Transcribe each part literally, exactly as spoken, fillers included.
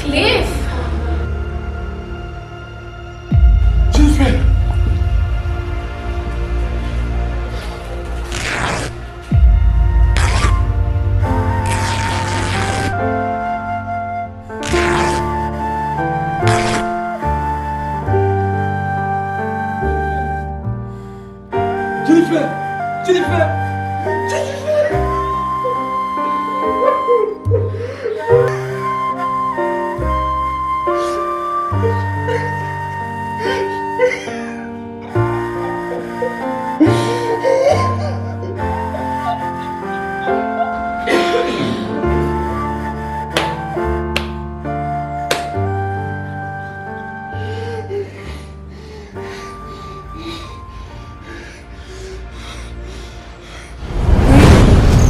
Cliff! Jennifer! Jennifer! Jennifer! Jennifer!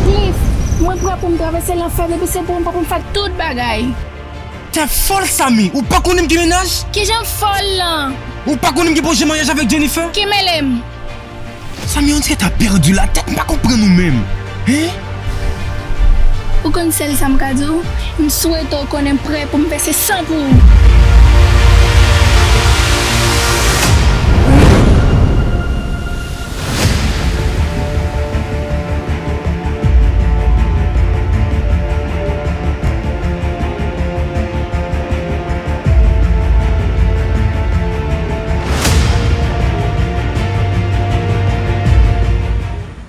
Cliff, mwen prè pou m travèse lanfè depi se pou ou m prè pou m fè tout bagay. Tèt fòl, Samy, ou pa konnen m gen mennaj? Kijan fòl lan? Ou pa konnen m gen pwojè maryaj avèk Jennifer? Ki mele m? Samy, on dirait t'as perdu la tête, m pa konprann ou menm. Hein? Ou konn sèl sa m ka di w? M swete w konnen m prè pou m vèse san pou ou.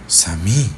Samy.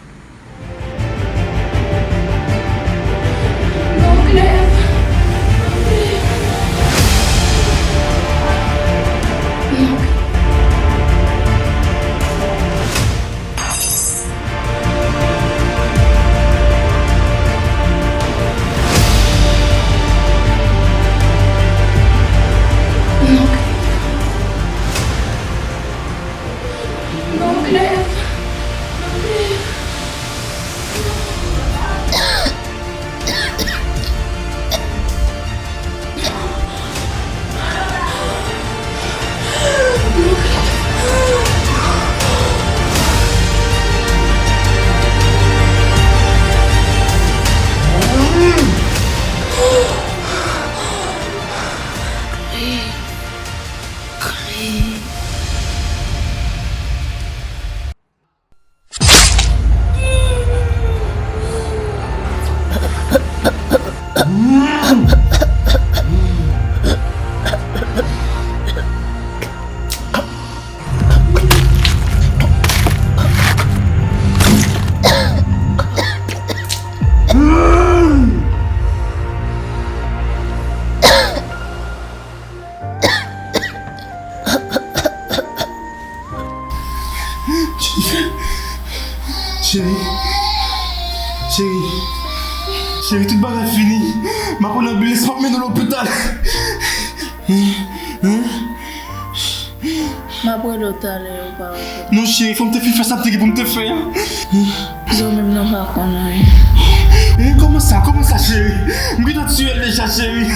Cheri, cheri, cheri, tout bagay fini. M ap pran anbilans, m ap mennen w lopital. Hein? Hein? M ap rele w talè, ou pa wè. Non, cheri, fò m te fin fè sa m te gen pou m te fè a. Zo menm nan pa konn anyen. Eh, kòman sa? Kòman sa, cheri? M gentan tiye l deja, cheri.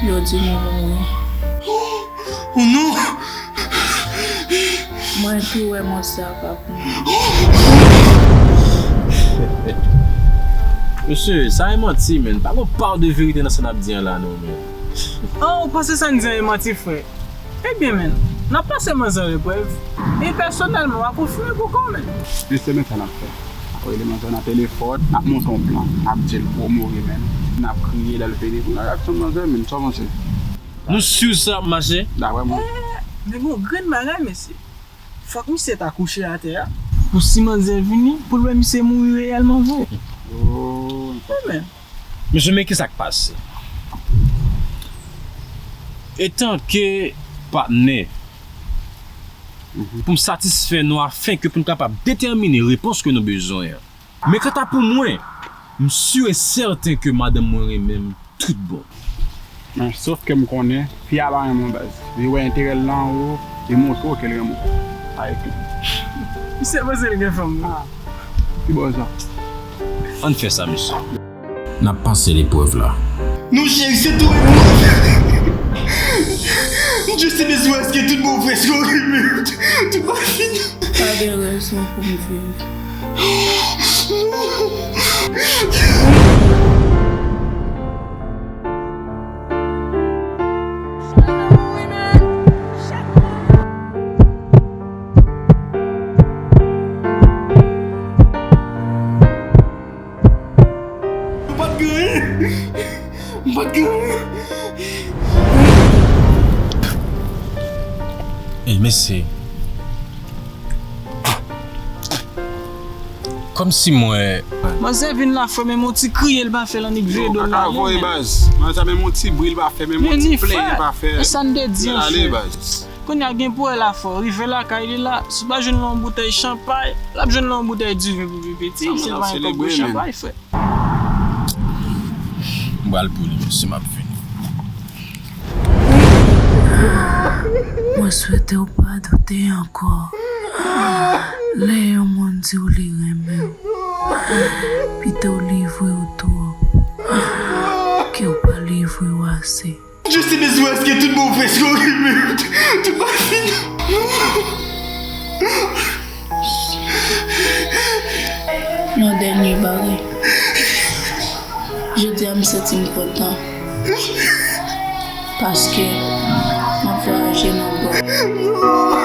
Yo di nou mouri. Oh non! Mwen pi wè manzè a pa pou mwen. Mesye, sa e manti, menn. Pa gon pa de verite nan sa n ap di an la, non, menn. Oh, ou panse sa n di an e manti, frè? Ebyen, menn, n ap pase manzè leprèv. E pèsonèlman, w a konfime pou kò w, menn. Jis se menm sa n ap fè. N ap rele manzè nan telefòn, n ap monte yon plan, n ap di l pou w mouri menm. N ap kriye lè l vini pou n al aksyon manzè menm, sa w panse? Nou si sa ap mache? Daprè mwen. Eh, men gon grenn bagay, mesye. Fòk misye ta kouche atè a. Pou si manzè vini, pou l wè misye mouri reyèlman vre. Oh. Wi, men. Mesye, men kisa k pase? Etanke patnè, pou m satisfè nou afenke pou n kapab detèmine repons ke nou bezwen an. Men kanta pou mwen, m si e sèten ke madanm mwen renmen m tout bon. Men, sof ke m konnen, fi a pa renmen w baz. Li wè enterè l nan ou, li montre w ke l renmen w. Sa e tout. Misye panse l gen fanm, wi. Ah, ki bò sa? Ann fè sa, mesye. N ap pase leprèv la. Non, cheri, se tou. Just in this world, ke tout bon frè se horrible. Tout pa fini. Pa gen rezon pou m viv. Mwen pa t gen anyen. Mwen pa t gen anyen. Ey, mesye. Kòmsi mwen. Manzè vin la, frè, menm yon ti kriye l pa fè l annik vire do l la. Kaka voye baz. Manzè menm yon ti bri l pa fè, menm yon ti plenyen l pa fè. E sa n te di an, frè. Kounye a gen pou wè la fò. Rive lakay li la, si w pa jwenn l yon boutèy chanpay, l ap jwenn l yon boutèy diven pou pi piti, si l pa ankò bwè chanpay, frè. M pral pou li, mesye, m ap vini. Mwen swete w pa doute ankò. Lè yon moun di w li renmen w, pito w livre w twòp ke w pa livre w ase. Just in this world, ke tout bon frè se horrible. Tout pa fini. Yon dènye bagay. Jodi a, m santi m kontan. Paske m ap vwayaje nan bò.